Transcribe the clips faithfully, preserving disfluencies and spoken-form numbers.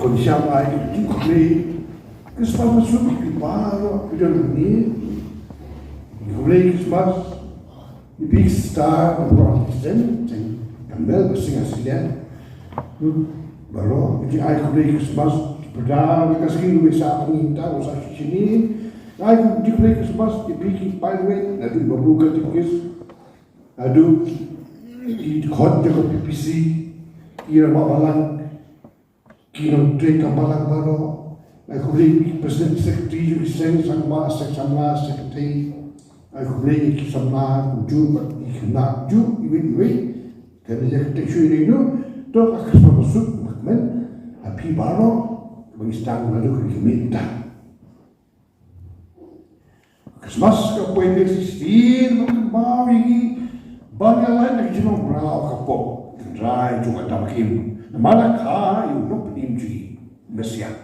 Pynshai ïa ki jingkhublei Christmas basuk ïa phi baroh ki don hangne. Khublei Christmas ïa phi ki star na baroh ki seng, seng Kambel bad seng Asilian. Baroh ki ai khublei Christmas, pada ka seng ruh sa pynginta u sa shini. Ai khublei Christmas ïa phi ki paidbah naduh babu ka jingkis, naduh ki khot jong ka P P C, ki rangbah balang, ki nongtrei ka balang baroh. Ai khublei ïa ki president, secretary, ïa ki seng samla, seng samla, secretary. Ai khublei ïa ki samla kumjuh bad ki khynnah kumjuh, iwei iwei. Kane ka teng shu ïa ino to ka Christmas basuk bakmen ha phi baroh ba ngi sdang naduh ka mynta. Christmas ka poi beit shisien ba kynmaw ïa ngi ba ngi lait na ka jinglong mraw ka pop. Tynrai jong ka tam kim namar la kha ïa u nongpynim jong ngi, Messiah.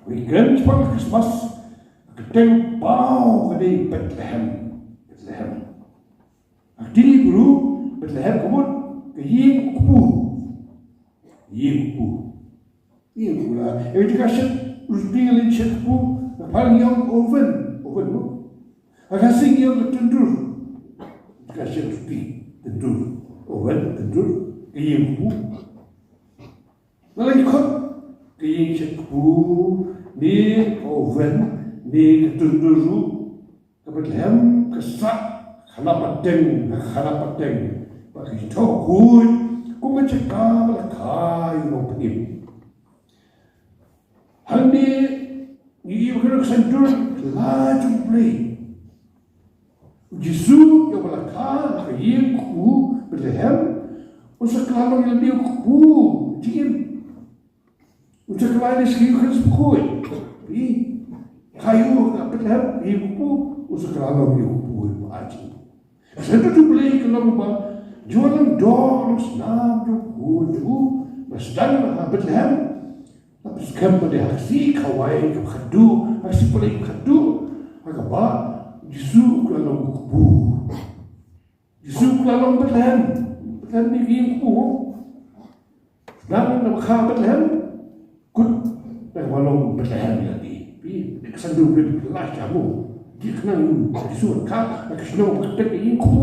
Ngi kren shaphang Christmas, ka kyrteng paw ka dei Bethlehem. Bethlehem. Ha ka ktien Hebru, Bethlehem ka mut ka ïing u kpu. Ïing u kpu. Ïing u kpu la. Ïa ka shet ruti, ïa ka shet kpu, ka phah ïa u oven, oven mo. Ha ka Khasi ïa u tandoor. Ïa ka shet ruti, tandoor. Oven, tandoor, ka ïing u kpu. Lada ngi khot ka ïing shet kpu, ne ka oven, ne ka tandoor ruh, ka Bethlehem ka sah khana pateng, khana pateng. Bad ka jingthoh khuid kum ka jaka ba la kha ïa u nongpynim. Hangne ngi ïohi ba ka Kynrad Saint John ka la jong U Blei. U Jisu ïa uba la kha ha ka ïing kpu Bethlehem, u sa kylla long ïa lade u kpu jingim. U sa kylla ïa lade sha ka Kynrad Bakhuid. Phi, kha ïa u ha Bethlehem, ïing kpu, u sa kylla long ïa u kpu ïa u ba jingim. Ka Kynrad U Blei ka long ba ju wan long doh, long snam jong u khuid jong u ba sdang ha Bethlehem. Ba pynskhem ba dei ha ka sngi kawei kaba khatduh, ha ka sngi Palei kaba khatduh, ha kaba Jisu u kylla long u kpu. Jisu u kylla long Bethlehem. Bethlehem ne ka ïing kpu. Nang na ba kha Bethlehem, kut na ba long Bethlehem ïa lade. Phi, ka Kynrad U Blei ka la sha mo. Dei ka nang Jisu u kha ha ka shnong ba kyrteng ka ïing kpu.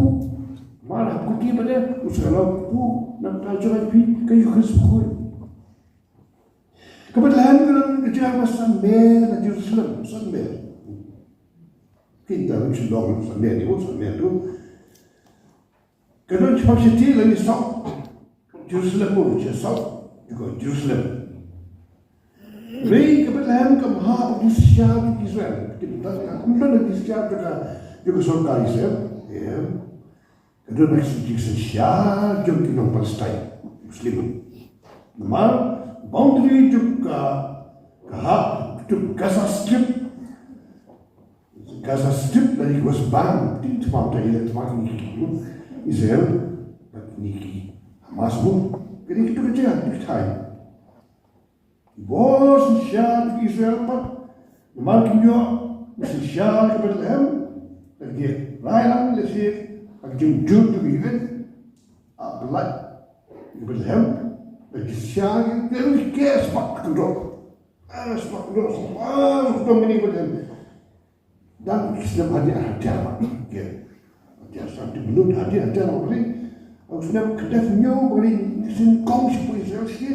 Namar ha kti ba dei u sa long kpu na ka jong phi ka ïing Kynrad Bakhuid. Ka Bethlehem ka don ka jaka ba sanmer na Jerusalem, sanmer. Kin da ruh shu long sanmer, ïa u sanmer tu. Ka don shaphang shatei lane south Jerusalem, mo, sha south jong ka Jerusalem. Hynrei ka Bethlehem kam hap ha ka jingshisha jong ki Israel. Kim don, kam don ha ka jingshisha jong ka, jong ka sorkar Israel. Ïa. Ka don ha ka jingshisha jong ki nong Palestine, Muslim. Namar boundary jong ka, ka hap jong ka Gaza Strip. Gaza Strip lane ka West Bank, phi tip, tymmen ïa, tymmen ïa ki Israel bad ïa ki Hamas mo. Ka dei kito ki jaka, kito ki thaiñ. Bor shisha ki Israel pat, namar kim ïoh shisha ka Bethlehem, ka dei rai lang lehse ha ka jingjur jong ka U N, ap lait ka Bethlehem, ka shisha ki, ki, ki spak kynroh. Ah, spak kynroh, spak kynroh, mini Bethlehem. Dang ki snem hadien hadien ba ki, hadien, sa ti bulut hadien hadien ba ki, u snem ka dep ñiew ba ki, ki snem kong shi poi Israel shi,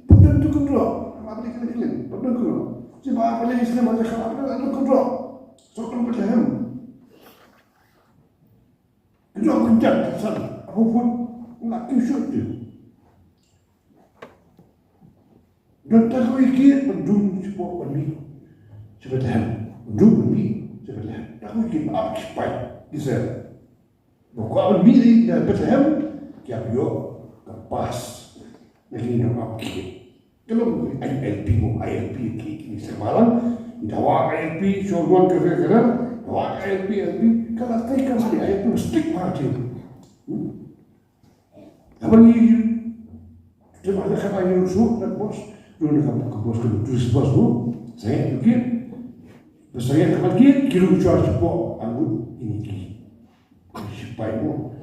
pyndonkam kynroh, ba ki kylli kylli, pyndonkam kynroh. Shi ba ki snem hadien ka, pyndonkam kynroh. Sokdong Bethlehem. Kynroh kynjat san, abu pun, la ki shu tu. Don tang kawei ki ban dung shapoh ban mih sha Bethlehem. Ban dung ban mih sha Bethlehem. Tang kawei ki ban ap ki sipai Israel. Ba kwah ban mih na Bethlehem, ki hap ïoh ka pass na ki nongap ki. Ka long I L P mo, I L P ki, ki seng balang. Dawa I L P, shu wan ka ka ka. Dawa I L P, I L P. Ka la tei ka la I L P stick party. Hmm? Haba ngi, te ba da kaba ngi ruh shu da bos, ruh da kaba ka bos ka tourist bos ruh, sangeh ruh kit. Ba sangeh kaba kit, ki ruh shu shu po, angut ini ki. Sipai mo.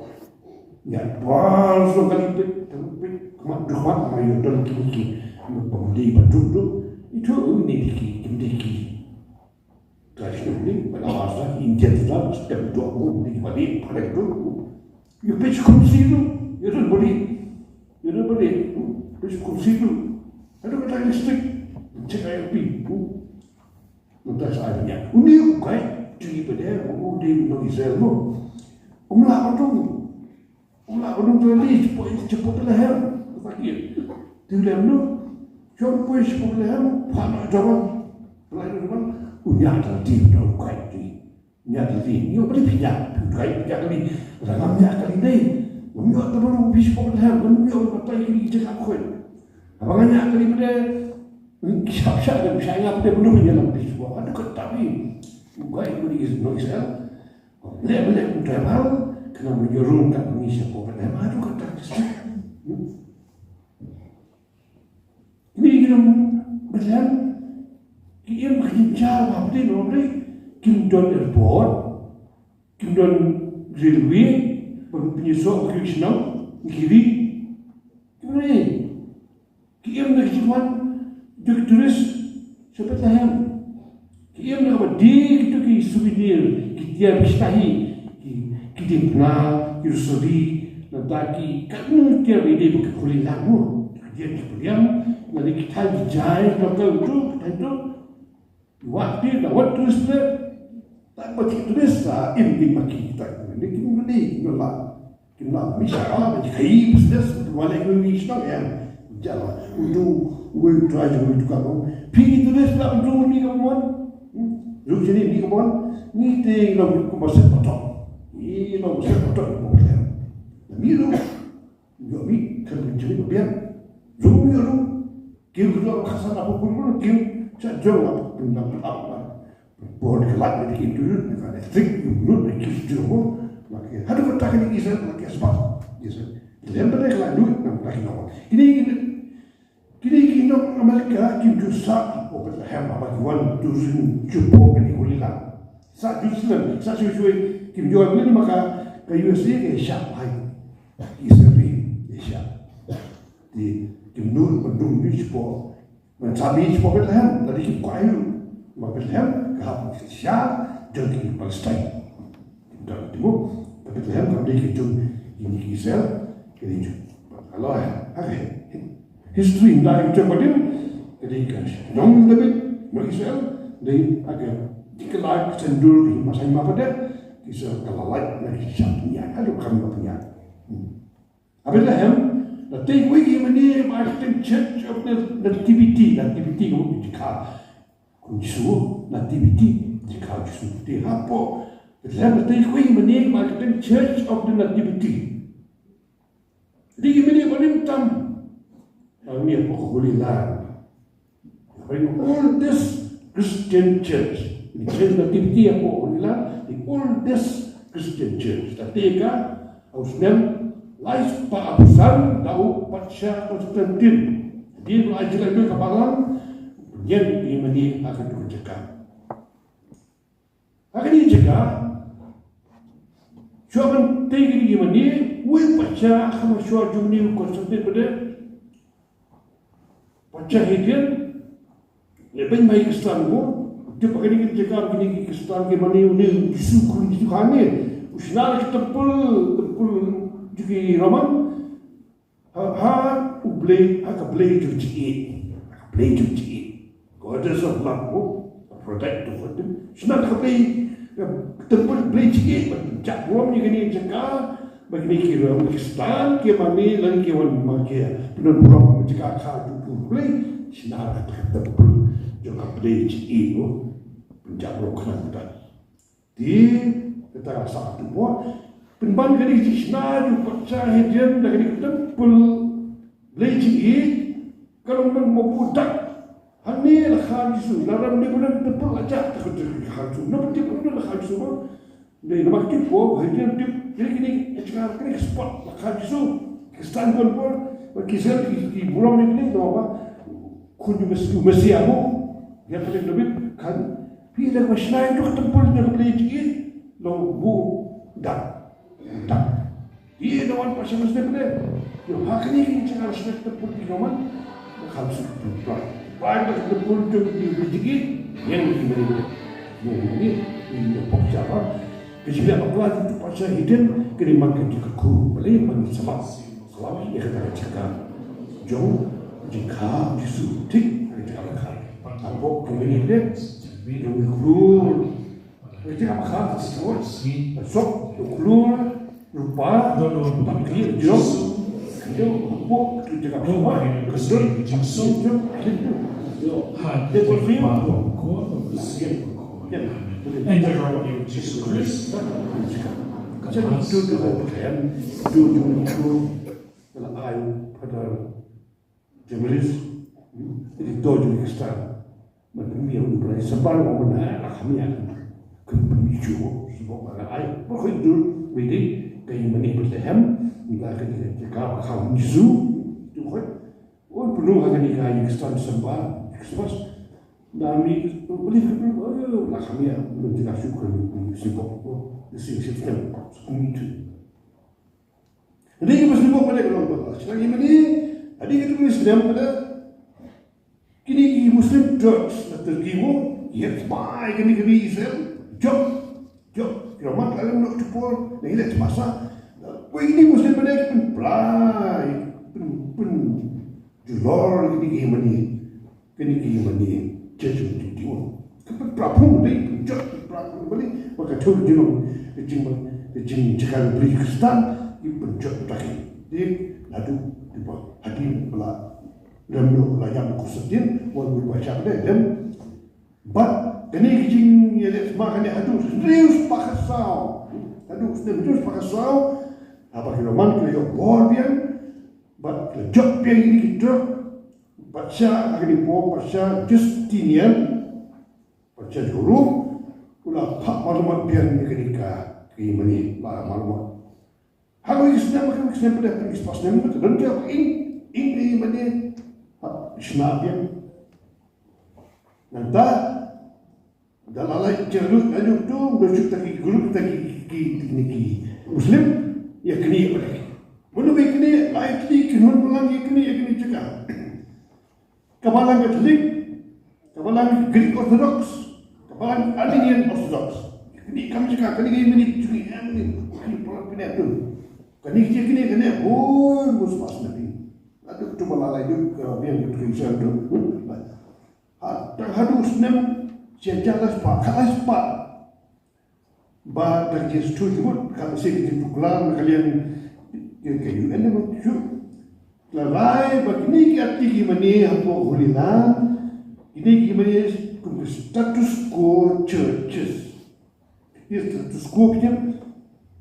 Ya, bos ruh kali pit, kali pit, khmat duh khmat ma ïoh don kini ki. Ba ym dei ba duk duk. Itu u ni dei ki, kim dei ki. Ka shi ni ba la wasa ki Indian sa step duk u ni ba dei ba dei duk. You pitch kum si tu. You don't believe. You don't believe. Pitch kum si tu. Aduh kata listrik. Check I L P. Mynta sa ai bniah. Uni u guide, u dei ba dei, u dei u nong Israel mo. Um lah ba dum. Um lah ba dum tu li, cepo, cepo Bethlehem. Fakir. Ti lem no. Jom poi cepo Bethlehem, pa no jawan. Pelai jawan. Unya ta ti, u guide ti. Unya ta ti. Nyo beri pijak, u guide pijak kali. Dalam nya kali dei. Nyo ta baru bis cepo Bethlehem, nyo ta kali jaga koi. Haba nga ñiah kali pdeng, shap shap ka shah nga pdeng, mynno ka ñiah lam pdeng shuwa. Haduh katta phi. U guide u dei u nong Israel. Leh ba leh u driver, khnang ba ïoh rung kat ba ngi sha pdeng. Haduh katta phi. Kine ki nong Bethlehem, ki im ha ki jynjar ba pdeng, nong pdeng, kim don airport, kim don railway, ba pynïasoh ba ki shnong, ki ri. Kim don. Ki im na ki jingwan jong ki tourist sha Bethlehem. Ki im na kaba die kito ki souvenir, ki tiar, ki shitai, ki, ki diengphna, ki rosary, nangta ki katno tiar ba ïadei bad ki Holy Land mo. Ki tiar ki pdiang, na ki thaiñ ki jai, local to, ki thaiñ to. Wat ki, na wat tourist ne. Tak ba ki tourist, ah, im, im ba ki, tak. Ni kim ni, no la. Kim la, mi sha la, ba ki khai business, wa le ngi shnong em. Jala, utu, uwe utu aja, uwe utu ka mo. Phi ki tourist la, utu mi ka mon. Hmm? Ru sini mi ka mon. Ni te la, utu ko masa patok. Ni la, masa patok, mo. Mi lu. Ïoh mih, kan mynjri ba biang. Jong ïoh ruh. Kim kynnoh ba ka san apa pun pun kim. Sa jong apa pun dang apa. Por ka lad ni kim tu, ni ka electric, ïoh lut ni kim tu. Maka haduh katta kane ki Israel, maka sebab Israel. Lem ba ka lad lut, nam ka ki nong. Kine, kine, kine ki nong Amerika, kim ju sah, oh, Bethlehem, haba ki wan, tu sin, ju po kane Holy Land. Sah Jerusalem, sah shuh shuh, kim ju wan, maka, ka U S A, ka shah, hai. Israel, ka shah. Te kim nud ba dum mih shapoh. Ban sa mih shapoh Bethlehem, lada kim kwah ïa u. Ba Bethlehem ka hap shisha jong ki Palestine. Kim dang tip mo, ka Bethlehem kam dei ka jong ki Israel, ka dei jong. Ka long ha ka history, ynda ka jong ba dei, ka dei ka nong David, nong Israel, dei ha ka jingkylla ka shnong, ki masai ma pat de, Israel ka la lait na ki shisha pynïaid, haduh ka ma pynïaid. Hmm. Ha Bethlehem, la tei kawei ka ïingmane ba kyrteng Church of the Nativity, Nativity ka mut jingkhar u Jisu, Nativity, jingkhar u Jisu. Te hapoh Bethlehem la tei kawei ka ïingmane ba kyrteng Church of the Nativity. Dei ka ïingmane ba rim tam. Ba rim hapoh ka Holy Land. The oldest Christian church. The church Nativity hapoh Holy Land, the oldest Christian church. Te ka, ha u snem lai spah arphew san, da u Patsha Constantine. Dei ba ai jingïarap ka balang, ïeng ïingmane ha katu ka jaka. Ha kane ka jaka, shuwa ban tei kane ka ïingmane, uwei u patsha, ha ma shuwa jong une u Constantine ba dei, Patsha Hadrian, lehbeiñ ma ki Khristan mo, tip ba kane ka jaka, kine ki Khristan ki mane une u Jisu, khun Jisu kane, u shna da ka temple, temple jong ki Roman, ha, ha u blei, ha ka blei jong jingïeit, ha ka blei jong jingïeit. Goddess of love mo, Aphrodite to God. Shna da ka blei, ka temple blei jingïeit, ba jah burom ïa kane ka jaka, ba kine ki Rom, ki Khristan, ki mane, lane ki wan ma ki pyndonkam burom ha ka jaka ka jong u blei, shna da ka temple jong ka blei jingïeit mo, pynjah burom khnang kumta. Te kata ka sah tu mo, pynban kane ka jingshna jong u Patsha Hadrian da kane ka temple blei jingïeit, ka long nang mo bu dak. Hangne la kha Jisu, la ram ne bu nang temple la jah, ta ka jingkha Jisu. Nang tip bu nang la kha Jisu mo. Dei namar tip ko, Hadrian tip, kine kine ka jaka, kine ka spot la kha Jisu. Khristan kon por, ba ki Israel ki, ki burom ne kine, namar ba khun u Mes-, u Messiah mo. Ïa ka David kan, phi la ba shna ïa ka temple jong ka blei jingïeit, long bu dak. Dak. Ïa, da wan Patsha Constantine. Ïa, ha kane ka jingshna ka temple jong u Roman. Ba Kan suk tu pra. Pra da ka pun tu di di jigi. Yang di mani. Yang di mani. Di pok siapa? Ka jingïaleh bakla tu pasal hidden. Kini man ka jingkyrkhu. Bali man sama. Kalau ia kata ka jaka. Jong jingkha Jisu. Tik ka jaka bakla. Tanpa kini ni deh. Jong khlur. Ka jaka bakla tu. Sok khlur. Rupa, tam ki jong, jong, hapoh, ki jaka hapoh, ka dun, jong, jong, jong. They will feel. And the Lord Jesus Christ. Jadi, tu, tu, tu, tu, tu, tu, tu, tu, Jemalis, iti to jong Kristan. Ban pynmih ïa u Blei, symbai ïa u Blei, la kham ïa. Kan pynmih ju, symbai ba la ai. Ba khoi dur, ba dei, ka ïing mane Bethlehem, ynda ka dei ka jaka ba kha u Jisu, tu khoi. Un pynlong ha kane ka ïing Kristan symbai, Krismas. Da mi, Bethlehem, la kham ïa, ban jaka shu khoi, symbai, symbai, symbai, symbai, Hadien ki Muslim mo pale ka long ba shnong ïa mane, hadien ki Muslim pale kine ki Muslim Turks na Turkey mo, ïa bai kine ki Israel, jop, jop, ki ramat la lem nok tupor, na ïa le tmasa, wei kine Muslim pale ki pynpra, pyn, pyn, julor kine ki mane. Kane ki mane, judgment duty mo. Ka pynpra phung dei, pynjot pynpra phung bali, ba ka thur jinglong, ka jing, ka jing jaka bri Kristan, ki pynjot ta ki. Dei, ladu, dei ba, hadien bala, lem lo, la yam ko sedin, wan wi ba chap dei, lem. Bad, kane ki jing, ya dei, ma kane hadu, serius pa ka saw. Hadu, serius pa ka saw. Haba ki Roman, ki yo bor biang, bad, ki jot biang ini ki truk, Patsha, ha kane por Patsha Justinian, Patsha jong u Rom, u la phah maklumat biang ïa kane ka, ka ïing mane, la maklumat. Ha kane ka snem, ha kane ka snem, pada kane ka snem, ka don ka ïing, ïing ka ïing mane, ha, shna biang. Nangta, Da la lai kyrduh, da ju tu, da ju ta ki group, ta ki, ki, ki, ki, ki Muslim, ïa kane ïa kane. Mano ba ïa kane, lai kane, kynhun balang ïa kane, ïa kane jaka. Ka balang Katholik, ka balang Greek Orthodox, ka balang Armenian Orthodox. Ïa kane kam jaka, kane ka ïa kane, jaka ïa kane, kane balang kane tu. Kane ïa kane, kane, oh, mus pas nabi. Aduh, tu ba la lai tu, ka biang tu, ka biang tu. Ha, tang haduh u snem, shi hajar lai spah, khatlai spah. Ba da ka jingstad jingmut, ka shisha ka jingtuklar, na ka liang ka U N ne mut shu. La rai ba kine ki artylli ki mane hapoh Holy Land, kine ki mane kum ki status quo churches. Ïa status quo phi tip,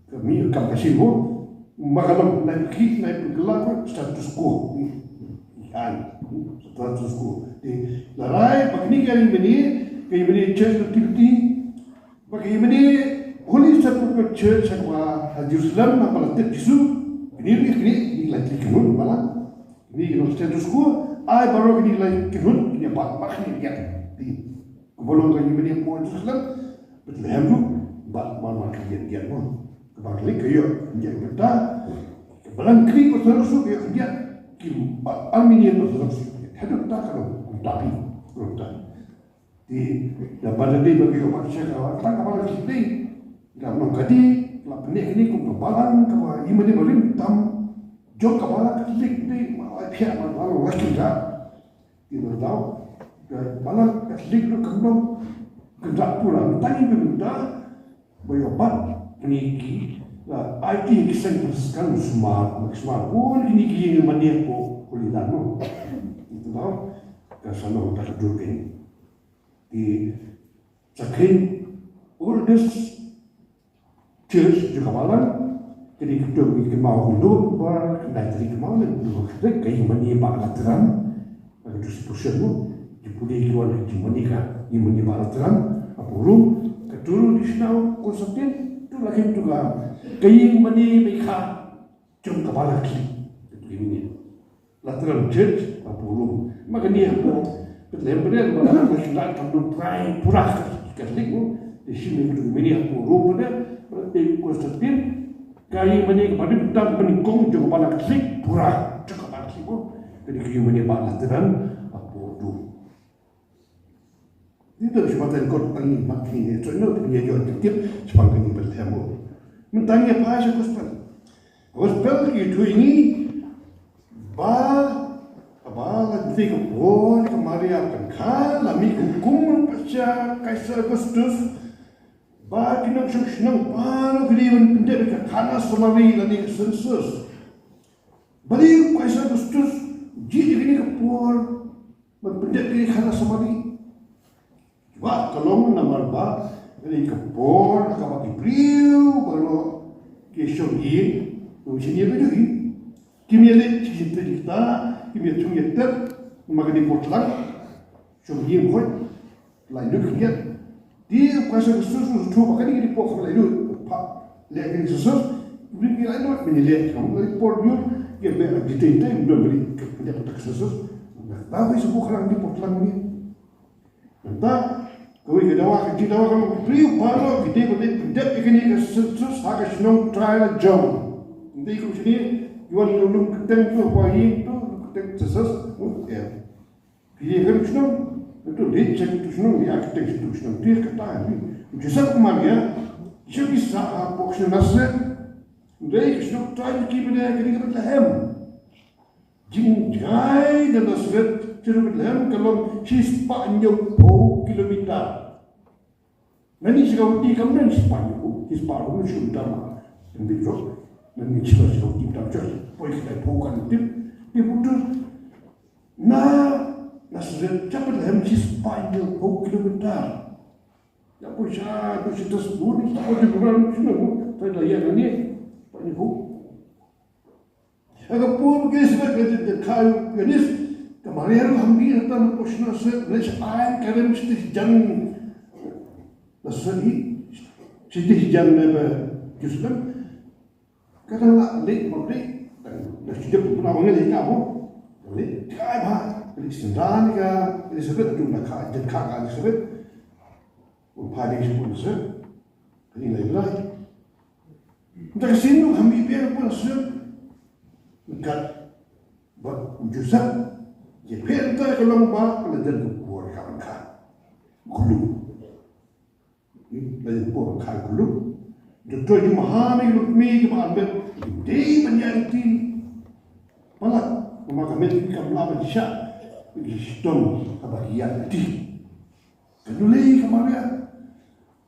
ka mih kam ka shim mo, ma ka long nai phi nai phi kylla ko status quo. Ai, status quo. Te la rai ba kine ki ïing mane, ki ïing mane church activity, ba ki ïing mane Holy Sepulchre Church ha Jerusalem, ha ba la tet Jisu, kine ki kine ki la ki kynhun ba la. Kine ki long status quo, ai baroh kine ki la kynhun, kine ba ba kine ki. Kumba long ka ïing mane hapoh Jerusalem, Bethlehem ruh, ba, ba, ba, ka ïing, ïing, mo. Kaba klik ka ïoh, ïing mynta, ka balang Greek Orthodox ruh ka ïoh, ïing, ki, ba, Armenian Orthodox ruh ka ïoh. Haduh mynta ka long, kumta phi, kumta. Te, da ba da dei ba ka ïoh, ba ka ïoh, ba, ba, ba, ba, dei, da long ka dei, la pyneh kane kum ka balang, kaba, ïing mane barim tam, jong ka balang Katholik dei, ma, la phi, ma, ma, la ki da. Ki nang daw, ka balang Katholik ruh kam dang kynrad pura, tang ïa ka mynta ba ïoh bat kine ki, ah, aiti ki seng Franciscan sumar, sumar bun kine ki ïing mane hapoh Holy Land mo. Ito daw, ka sano ta ka dur kine. Ki Sakhin, oldest church jong ka balang, kane ka dei ka kynmaw November, khyndai tarik kynmaw ne, November khyndai, ka ïing mane Bah Lateran, ka dei ka puson mo, ki pule ki wan ka ïing mane ka, ïing mane Bah Lateran, hapoh Rom, ka turu dei sha u Constantine, tu la kyntu ka, ka ïing mane ba kha, jong ka balang Katholik. Ka ïing mane. Lateran Church, hapoh Rom. Ma kane hapoh Bethlehem Bethlehem, ma la la la tam dum prai pura Katholik mo. Te shim ne ka dum mane hapoh Rom pura, te Constantine, ka ïing mane ka barim tam pynïaid jong ka balang Katholik, pura, jong ka balang Katholik mo. Kane ka ïing mane ba la tyrang ha por duh. Ngi don shaphang ka kot, tang ngi mat kine, to ino te ngi ïoh tip shaphang kane Bethlehem. Mynta ngi ïa phai sha gospel. Gospel ki ïathuh ïa ngi ba, ba la dei ka por ka Maria kan kha, la mih ka hukum pacha Kaisar Augustus ba ki nongshong shnong baroh ki dei ban pyndep ïa ka khana samari lane ka census. Balei u Kaisar Augustus u jied ïa kane ka por ban pyndep ïa ka khana samari? Ba ka long namar ba kane ka por ha kaba ki briew baroh ki shong ïing, u shim ïa ka juh ïing. Kim ïaleh shisha ïa kita, kim ïathung ïatep, namar kane por tlang shong ïing hoi. Laitluid khyndiat. Te u Kaisar Augustus u sngewthuh ba kane ka dei por kaba laitluid. Pha leh kane ka census, u dei ka laitluid, mynta leh ka por, ïoh ka beh la dei te, te u don ba dei ka, ka census. Ba wei sa por kaba dei por tlang ne. Mynta kawei ka dawa, ka jingdawa ka long, briew baroh ki dei ban leit pyndep ïa kane ka census ha ka shnong trai la jong. Mynta kum shane, wan lum kyrteng tu, ba ïing tu, kyrteng census, u em. Ki ïa ka shnong, tu leit check tu shnong, ïa ka teng tu shnong, tu kata ni. Joseph kumne ïa, shu ki sah hapoh shnong Nazareth. Dei ka shnong trai ki bynta ka dei ka Bethlehem. Jingjngai na Nazareth sha Bethlehem ka long shispah hynñiewphew kilometer. Nangne sha Guwahati kam don shispah hynñiewphew, shispah hynñiewphew shu dam. Em bit rok, nangne sha Guwahati dam sha, poi sha Guwahati kan tip, tip utur. Na Nazareth sha Bethlehem shispah hynñiewphew kilometer. Ïa poi sha, tu shi tas bun, shispah hynñiewphew kilometer, shispah hynñiewphew. Ha ka por ba ka Elisabeth ka kha ïa u Ïoannis, ka Maria ruh ha mih hangta na pdeng shnong Nazareth, leit sha Ain Karim, shatei sha jan Nazareth hi, shatei sha jan na Jerusalem. Ka dang lah leit, map leit, dang da shu jop pynpaw ïa ka mo. Leit, ka ai bha, leit sha jan ka Elisabeth, tu na kha, jan kha ka Elisabeth. Pha dei sha pun Nazareth. Kane lai lai. Mynta ka sien ruh ha mih biang pun Nazareth. Kat ba u Joseph, ïa phi mynta ka long ba la jan ka por ka ban kha. Khulum. Hmm, la jan ka por kha khulum. Doktor jong u Maha ne ki luk kmie kiba armet, dei ban ïaid lynti palat. Namar ka met kam lah ban shah, ki shitom haba ki ïaid lynti. Ka dei ka Maria.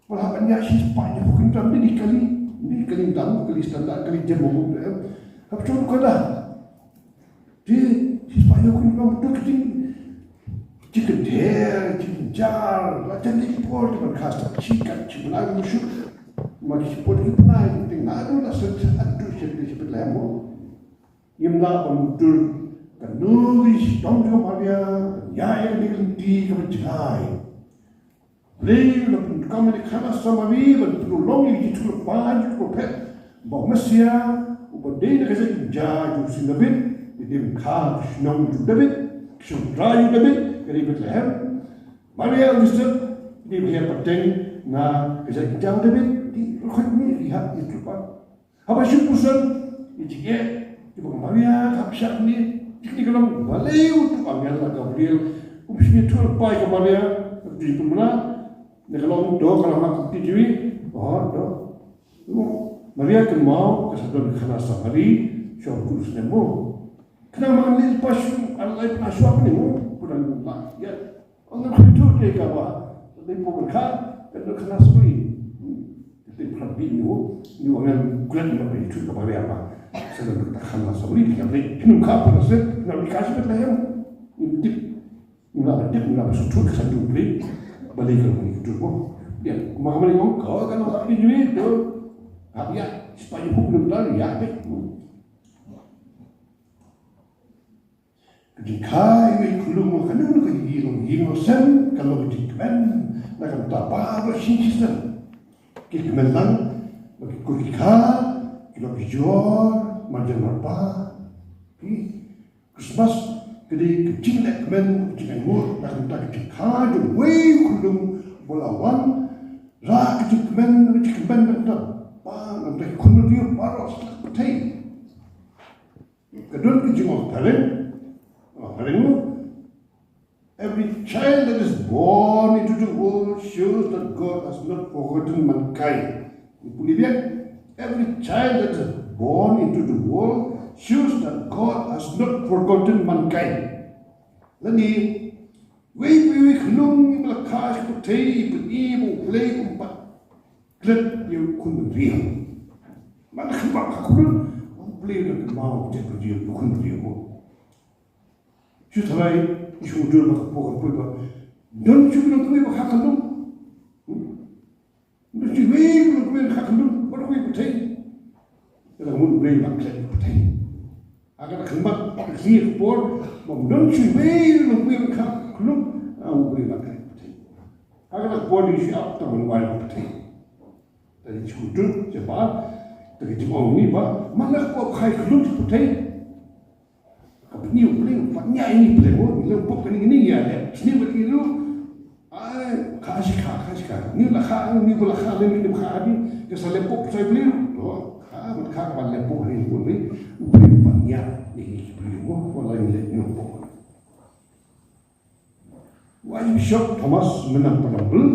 Ba la ban ïaid shispah hynñiewphew kilometer, dei kali, dei kali dang, kali standard, kali jem mo, eh. Hap shu ka da. Te shispah hynñiewphew kilometer, to ka jing, jingkynther, jingjynjar, la jan dei ki por te ban kha step shi kat shi bnai, ma shu, ma ki por ki bnai, te nga ruh la sngewthuh, atu sha, sha Bethlehem mo. Ngim lah ban dur kano ka shitom jong ka Maria, ïa, ïa kane ka lynti kaba jngai. Blei u la pyndonkam ïa ka khana Samari ban pynlong ïa ka jingïathuhlypa jong u prophet ba u Messiah uba dei na ka jaitbynja jong u Syiem David, u dei ban kha ha ka shnong jong u David, ka shnong trai jong u David, ka dei Bethlehem. Maria u Joseph, u dei ban ïa pateng na ka jaitbynja u David, u dei ruh kane ka jingïathuhlypa. Haba shu pyrshang ïa ki jingeh kiba ka Maria ka hap shah ne, ki kane ka long balei uto u angel Gabriel um shym ïathuh lypa ïa ka Maria. Ka jingpynbna ne ka long to ka long ha ka kti jong ngi. Oh to Maria kynmaw ka sa don ka khana Samari shong kut snem mo. Khnang ba kan leh lypa shuh, ar lai pynah shuwa ne mo. Pynah la ïa. Ong ngan khuid ïa kaba dei pyrkhat ka dei khana Samari. Te pynah bit ngi, ngi wan ngan klet ngi ba ïathuh kaba ria ba sa dei ka khana Samari. Ngi wan ngi pynah ka pynah set ngi wan ngi ka shu Bethlehem. Ngi tip, ngi la tip, ngi la sngewthuh ka sa dei Bethlehem. Balei ka ngi tip mo? Ïa, ma ka Mari ong ka ka nang la ngi jui to. Hap ïa, sepah ïa puk ngi la ïa. Ka jingkha iwei i khyllung, kano kano ka ïing, long ïing long sem, ka long ka jingkmen na ka bynta baroh shi Khristan. Ki kmen lang ba ki kur ki kha ki long ki jor marjan marpa. Ki Christmas ka dei ka jinglehkmen, ka jingainguh na ka bynta ka jingkha jong uwei u khyllung ba la wan, la ka jingkmen, ka jingkmen na ka bynta ba, na ka bynta ki khun briew baroh sha la ka pyrthei. Ka don ka jingong phareng, Every child that is born into the world shows that God has not forgotten mankind. Pule biang, every child that is born into the world shows that God has not forgotten mankind. Lane, wei pa wei ka lum ba la kha sha ka pyrthei, pyrthei ba U Blei um pat klet ïa u khun briew. Man ka ba ka khun, U Blei u la kynmaw ïa u khun briew mo. Shu tharai, shu dur ba ka por ka por ba. Don shu don kmie ba kha ka lum. Don shu wei ba kmie ba kha ka lum, ba kmie ba thei. Ka la mut wei ba klet ba thei. Ha ka la khmat ba ka por ba don shu wei ba kmie ba kha ka lum, a wei ba klet ba thei. Ha ka la por di shu ap ta ban wai ba thei. Ta di shu dur, shu ba, ta ki jingong ni ba, man la ko khai ka lum ba thei. Ka bni U Blei u pat ñiah ïa ngi Blei mo, ngi lem pop kane kane ïa leh. Sni ba ngi ruh. Ai, kha shi kha, kha shi kha. Ngi la kha, ngi ba la kha, lem ngi ba kha, ngi ka sa lem pop sa Blei ruh. To, kha, ba kha, ba lem pop, ngi U Blei, U Blei u pat ñiah ïa ngi Blei mo, wala ngi lem ngi pop. U Archbishop Thomas Menang Parabel,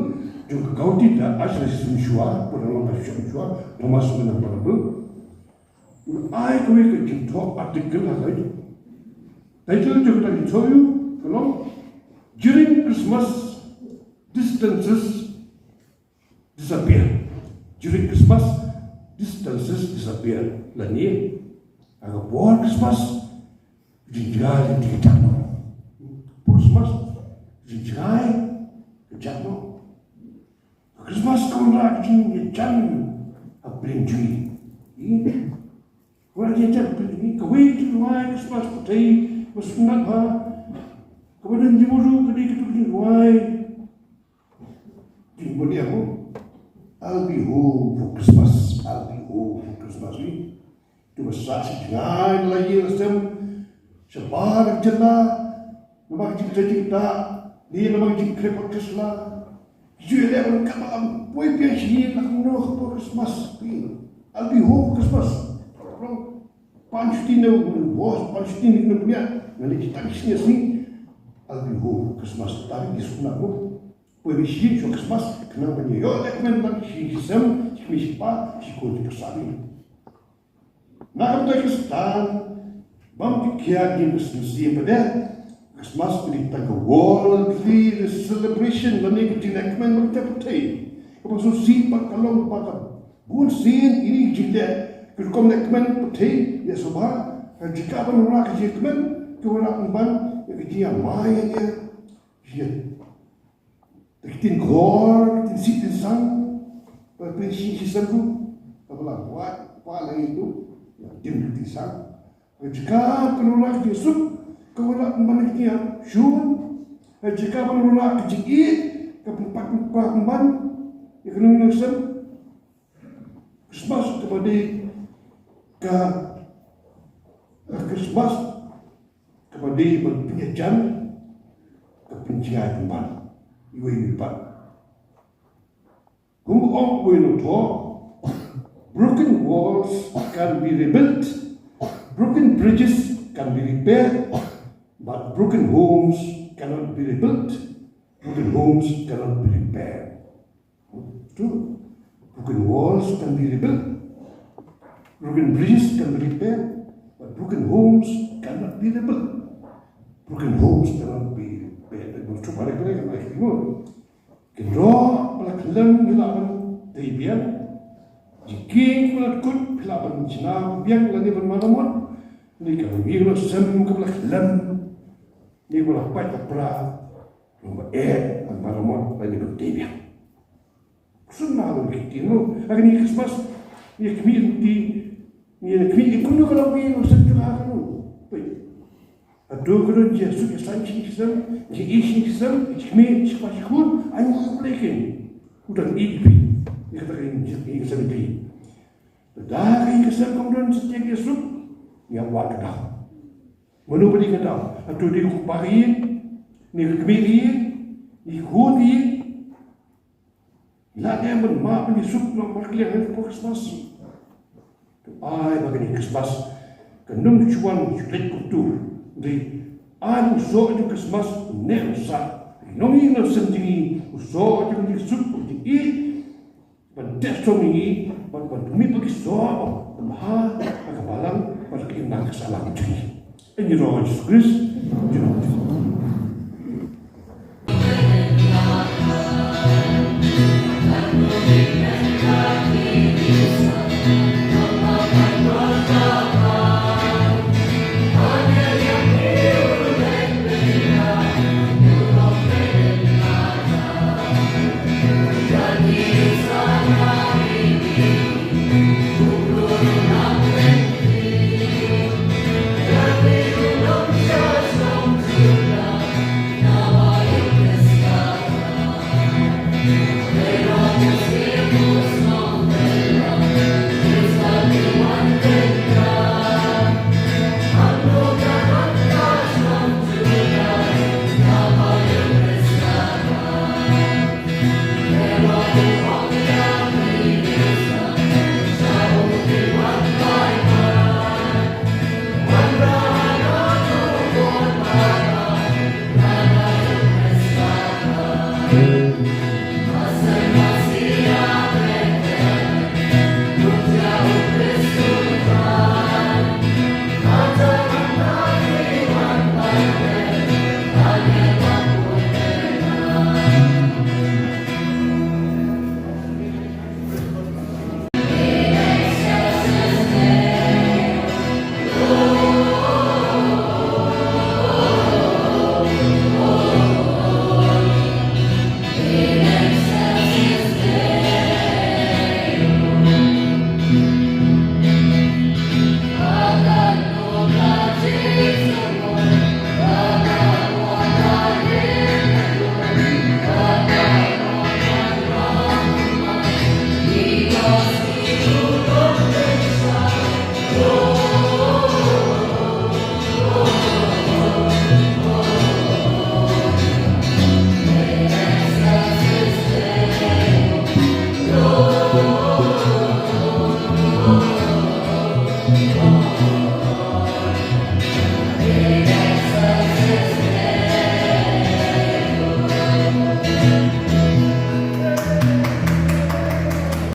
jong ka County da Archdiocese Mynshuwa, Parabel Archbishop Mynshuwa, Thomas Menang Parabel. U ai kawei ka jingthoh article ha ka title jong ka jingthoh u ka long During Christmas Distances Disappear. During Christmas Distances Disappear. Lane ha ka por Christmas jingjngai ka jat noh. Por Christmas jingjngai ka jat noh. Christmas ka wanrah ka jingïajan ha pdeng jong ngi. Wanrah ka jingïajan ha pdeng jong ngi. Kawei ka jingduwai Christmas pyrthei ba sngewtynnat ha kaba don jingmudui ka dei ka jingduwai. Jingmudui mo. I'll be home for Christmas. I'll be home for Christmas. Ïa tu ba sa shi jngai la ïing la sem shabar jela. Namar ka jingtrei jingktah, ne namar ka jingtrei practice la. Ju ïaleh ban kaba lam poi biang shi ïing la kumno ha por Christmas. I'll be home for Christmas. Pan shuti ne u boss, pan shuti ne u pynïaid. Nga leit shi tang shi sngi. I'll be home for Christmas. Tarik di sukna ko. Poi biang shi ïing shuwa Christmas. Khnang ban ïoh lehkmen bad shi ïing shi sem, shi kmie shi kpa, shi khun shi kpa. Na ka bynta ki Khristan bym khia ïa ka mynsiem ba dei Christmas ka dei tang ka worldly celebration lane ka jinglehkmen ba ka pyrthei. Kaba sngewsih ba ka long ba ka bun sien ine i jingleh ka rukom lehkmen pyrthei ïa sngewbha ka jaka ban wanrah ka jingkmen ka wanrah pynban ïa ka jingïamai ïa ka jingïa Te ki ktien khor, ki ktien sih, ki ktien sang, ba pynshai shi sem ruh, kaba la wad, wad la ïa ruh, ïa ktien ki ktien sang. Ka jaka ban wanrah ka jingsuk, ka wanrah pynban ïa ki ktien shun. Ka jaka ban wanrah ka jingïeit, ka pynpat pynpat pynban ïa ka nongïalam sem. Christmas kaba dei ka, ka Christmas kaba dei ban pynïajan, ka pynjngai pynban iwei iwei pat. Kumba ong uwei u nongthoh, broken walls can be rebuilt, broken bridges can be repaired, but broken homes cannot be rebuilt, broken homes cannot be repaired. True. Broken walls can be rebuilt. Broken bridges can be repaired. But broken homes cannot be rebuilt. Broken homes cannot be repaired. True, bad, bad, bad, bad. Ki rok ba la khlem ki lah ban tei biang. Jingkieng ba la kut ki lah ban shna biang lane ban maramot. Ni ka ba ngi la sem ka ba la khlem. Ni ba la pait ka pra. Long ba eh ban maramot lane ban tei biang. Sngewbha long ki ktien mo. Ha kane ka Christmas, ïa khmih ruh ki, ïa khmih ki kumno ka long ki, ïa sngewbha ka long. Peit. Hato ka don jingsuk jingsaiñ shi kynsem, jingïeit shi kynsem, shi khmih, shi kpa shi khun, aiu U Blei kein. U dang ïeit ïa phi. Ïa kata ka ïing, ïing kynsem ïa phi. Lada ka ïing kynsem kam don satia ka jingsuk, ïa wad ka daw. Mano ba dei ka daw? Hato dei u kpa ka ïing, ne ka kmie ka ïing, ne ka khun ka ïing? Lada ban map ban ïasuk noh markylliang ha ka por Christmas. To ai ba kane ka Christmas kan ym shu wan shu leit kumto. Dei Ai u soh jong u Christmas ne u sah. Nongïing nongsim jong ngi, u soh jong ngi, suk jong ngi, ban teh song ngi, ban ban mih ba ki soh, ban ha ka balang, ban ka imlang ka sahlang jong ngi. Ïa ngi ruh Jisu Khrist, jong ngi.